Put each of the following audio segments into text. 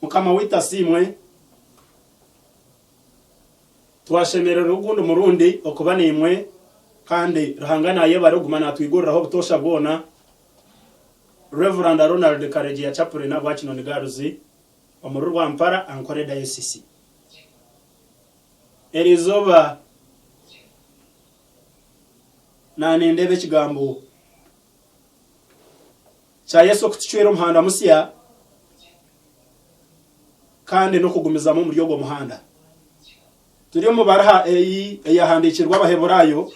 Mukama waitu asiimwe. Twashemererwa ogundi murundi okuba naimwe kandi Ruhanga nayebare okuguma natwiguriraho obutoosha bwona. Rev. Ronald Karegeya Chaplain ahabwa Kinoni Girls omuri Rwampara Ankole Diocese. Erizooba nanindeeba ekigambo kya Yesu okutucwera omuhanda musya kandi n'okugumizamu omuri ogwo muhanda. Turi omu baruha eyi eyahandiikirwe Abaheburaayo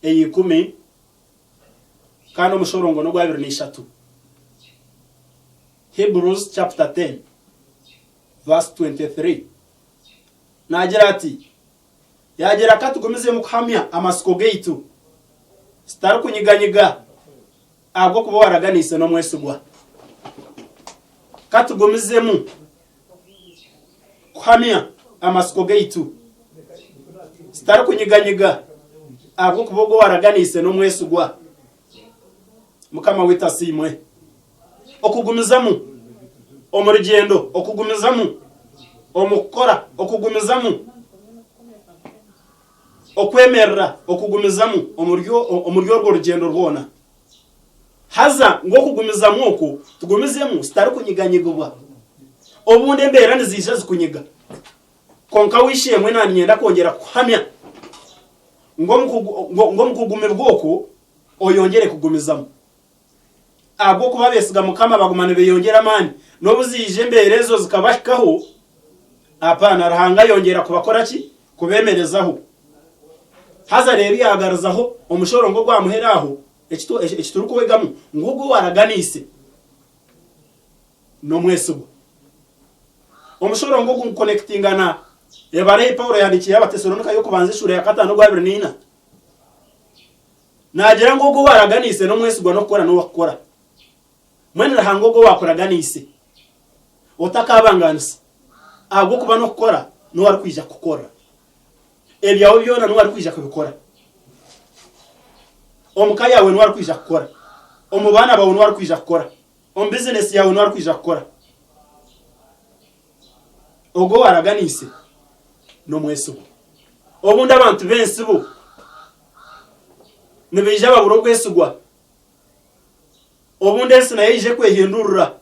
eya ikumi kandi omushorongo n'ogwa 23. Hebrews chapter 10 verse 23. Naagira ati, Yaagira ka tugumizemu kuhamya amatsiko gaitu, tutarikunyiganyiga, ahabw'okuba owaraganiise n'omwesigwa. Ka tugumizemu kuhamya amatsiko gaitu, tutarikunyiganyiga, ahabw'okuba ogwo owaraganiise n'omwesigwa. Mukama waitu asiimwe. Okugumizamu omu rugyendo, okugumizamu omu kukora, okugumizamu okwemerera, okugumizamu omuri orwo rugyendo rwona. Haza ngu okugumizamu okwo tugumizemu tutarikunyiganyigibwa. Obundi embeera niziija zikunyiga, kwonka w'eishe-emwe naaniinyenda kwongyera kukuhamya ngu omu kugumibwa okwo oyongyere kugumizamu. Ahabw'okuba abeesiga Mukama baguma nibeyongyera amaani, n'obu ziija embeera ezo zikabahikaho, apaana, Ruhanga ayongyera kubakora ki? Kubeemerezaho. Haza reero yaagarizaho omushorongo ogwa muheru aho, eki turikwegamu, ngu ogwo owaaraganiise n'omwesigwa. Omushorongo ogu ngukonekitinga na ebara ei Paulo yaahandiikiire Abatesalonika y'okubanza eshuura ya kataano ogwa 24. Naagira ngu ogwo owaaraganiise n'omwesigwa n'okukora n'owakukora. Mbwenu Ruhanga ogwo owaakuraganiise, otakaabangaanisa, ahabw'okuba n'okukora niwe arikwija kukukorera. Ebyawe byona niwe arikwija kubikora. Omu ka yaawe niwe arikwija kukora. Omu baana baawe niwe arikwija kukora. Omu bizinesi yaawe niwe arikwija kukora. Ogwo owaaraganiise n'omwesigwa. Obundi abantu b'ensi bo nibaija babura obwesigwa. Obundi ensi nayo eije kwehindurira.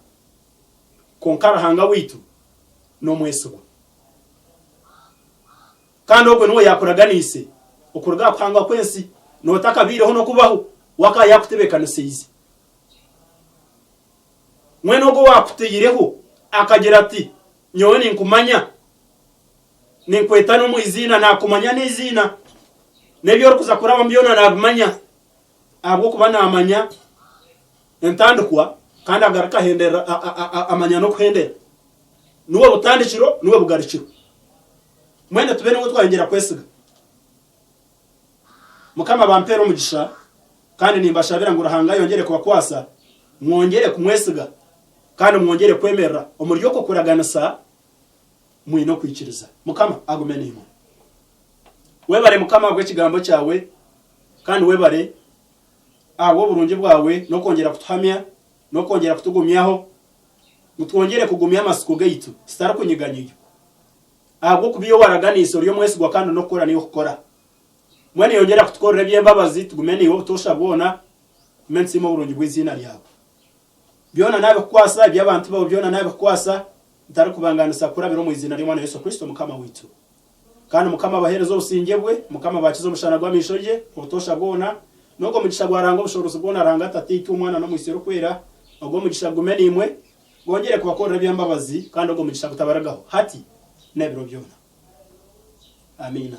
Kwonka Ruhanga waitu n'omwesigwa. Kandi ogwo niwe yaakuraganiise okuruga aha kuhangwa kw'ensi, nootakabaireho n'okubaho, we akaba yaakutebeekanisiize. Mwene ogwo owaakutaireho akagira ati, Nyowe ninkumanya, ninkweta n'omu iziina, naakumanya n'eiziina, n'ebi orikuza kurabamu byona naabimanya, ahabw'okuba naamanya entandikwa kandi agaruka ahenderera, amanya n'okuhendera. Niwe butandikiro, niwe bugarukiro. Mwena tube niwe twayongyera kwesiga. Mukama abampeere omugisha kandi nimbashabira ngu Ruhanga ayongyere kubakwasa mwongyere kumwesiga kandi mwongyere kwemerera omuri okwo kuraganisa mwine okwikiriza. Mukama agume naimwe. Webare Mukama ahabw'ekigambo kyawe kandi webare ahabw'oburungi bwawe n'okwongyera kutuhamya n'okwongyera kutugumyaho ngu twongyere kugumya amatsiko gaitu tutarikunyiganyiga. Ahabw'okuba iwe waraganiise ori omwesigwa kandi n'okukora niiwe okukora. Mbwenu yongyera kutukorera eby'embabazi tugume naiwe obutoosha bwona, tugume nitusiima oburungi bw'eiziina ryawe. Byona naabikukwasa, eby'abantu baawe byona naabikukwasa, ntarikubangaanisa kurabira omu iziina ry'Omwana Yesu Kristo Mukama waitu. Kandi Mukama abaheereze obusingye bwe, Mukama abaakize omushana gw'amaisho gye obutoosha bwona, n'ogwo mugisha gwa Ruhanga obushoboorozi bwona, Ruhanga Tataitwe, Omwana n'Omwitsyo Orikwera, ogwo mugisha gugume naimwe, gwongyere kubakorera eby'embabazi, kandi ogwo mugisha gutabarugaho hati n'ebiro byona. Amiina.